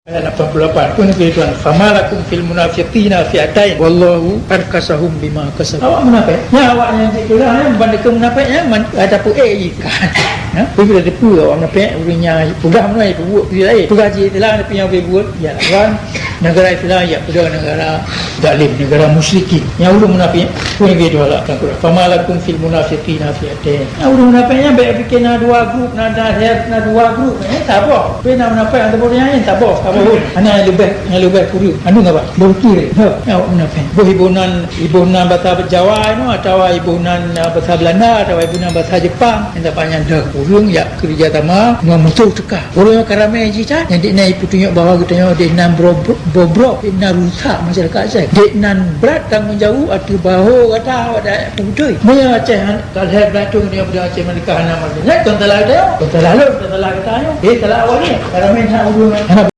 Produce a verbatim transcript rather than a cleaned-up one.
Ayat lapan puluh lapan. Peue neugui Tuhan, "Fama lakum fil munafiqina fi'atain, wallahu arkasahum bima kasabu." Awak munafék. Nyan awak nyang jeuet peugah nyan, ban deungon munafék nyan, man, ataupun, eh, ikan. Ha? Tapi bila teupeue awak munafék, ureueng nyang peugah meunyoe, peubuet peue laén. Peugah jih Islam, tapi nyang peubuet, ya, wan, negara Islam, ya, peugah negara zalim, negara musyrikin. Nyang ureueng munafék, peue neugui Tuhan lah, tangkôk. "Fama lakum fil munafiqina fi'atain." Nah, ureueng munafék nyan bèk pike na dua grup, na, na, na dua grup, eh, saboh. Tapi na munafék ataupun nyang laén, saboh, saboh. Hana nyang leubeh, nyang leubeh kureueng. Anu ngapa? Leubeh kiri. Ha, awak munafék. Boh iboh nan, iboh nan bahasa Jawa inoe, atawa iboh nan, ah, bahasa Belanda, atawa iboh nan bahasa Jepang. Nyang tapa nyan deuh. Ureueng jak keureuja sama ngon musoh teuka. Ureueng nyang ka ramé jih that, nyang dikna ipeutunyok bahwa geutanyoe dikna bro-, bro-, bobrok, dikna rusak masyarakat Aceh. Dikna brat tanggông jaweueb ateueh bahô gata awak dayah beutôi. Meunyoe Aceh han-, ka lhèe blah thôn nyoe, Aceh Merdeka hana merdeka. Nyan kon salah geutanyoe, kon salah lôn, kon salah geutanyoe. Eh, salah awak nyoe. Ka ramé that ureueng hana